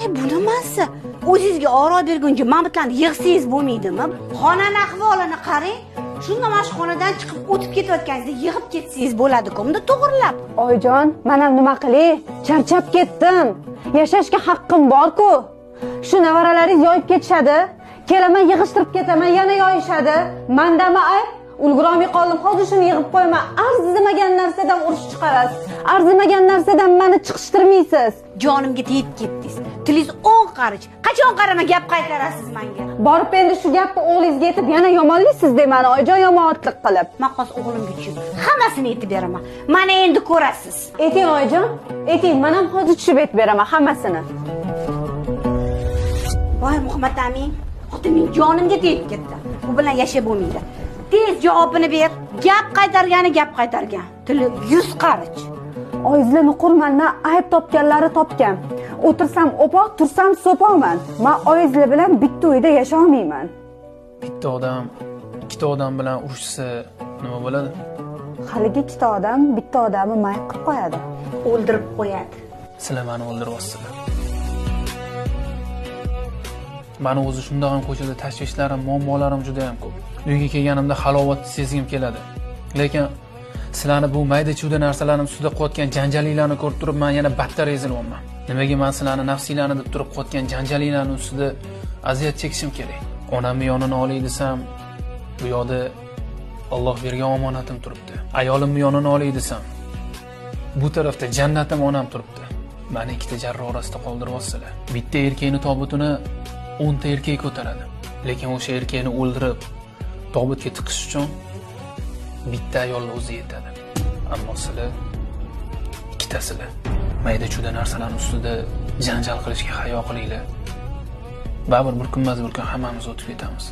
Bu nimasi? O'zingizga oro berguncha mamitlarni yig'sangiz bo'lmaydimi? Xonani ahvolini qarang. Shunda mana shu xonadan chiqib o'tib ketayotganingizda yig'ib ketsangiz bo'ladi-ku, unda to'g'rilab. Oyijon, men ham nima qilay? Charchab ketdim. Yashashga haqqim bor-ku. Shu nevaralaringiz yoyib ketishadi. Kelaman, yig'ishtirib ketaman, yana yoyishadi. Mandami ayb? Ulgurolmay qoldim. Hozir shuni yig'ib qo'yaman. Arzimagan narsadan urush chiqarasiz. Arzimagan narsadan meni chiqishtirmaysiz. Jonimga tegib ketdingiz. Tilingiz 10 qarich. Qachon qarama gap qaytarasiz menga? Borib endi shu gapni o'g'lingizga aytib yana yomonlaysiz de meni, oyijon, yomonotlik qilib. Men hozir o'g'limga tushib hammasini aytib beraman. Mana endi ko'rasiz. Ayting oyijon, ayting, men ham hozir tushib aytib beraman hammasini. Voy Muhammad Amin, xotinning jonimga tegib ketdi. Bu bilan yashab bo'lmaydi. Tez javobini ber. Gap qaytargani gap qaytargan. Tili 100 qarich. Oyizlar nuqurmandan ayb topganlari topgan. O'tirsam o'poq, tursam so'poqman. Men oyizlar bilan bitta uyda yasha olmayman. Bitta odam ikkita odam bilan urushsa nima bo'ladi? Haligi ikkita odam bitta odamni may qilib qo'yadi. O'ldirib qo'yadi. Sizlar meni o'ldiryapsizlar. Meni o'zi shundoq ham ko'chada tashvishlarim, muammolarim juda ham ko'p. Uyga kelganimda halovat sezgim keladi. Lekin sizlarni bu mayda-chuyda narsalarni ustida qilayotgan janjalinglarni ko'rib turib, men yana battar ezilyapman. Nimaga men sizlarni nafsinglarni deb turib qilayotgan janjalinglarni ustida aziyat chekishim kerak? Onamni yonini olay desam, bu yoqda Alloh bergan omonatim turibdi. Ayolimni yonini olay desam, bu tarafda jannatim onam turibdi. Meni ikkita jarroh orasida qoldiryapsizlar. Bitta erkakni tobutini 10 ta erkak ko'taradi. Lekin o'sha erkakni o'ldirib tobutga tiqish uchun bitta ayolning o'zi yetadi. Ammo sizlar ikkitasizlar. Mayda-chuyda narsalarning ustida janjal qilishga hayo qilinglar. Baribir bir kun emas, bir kun hammamiz o'tib ketamiz.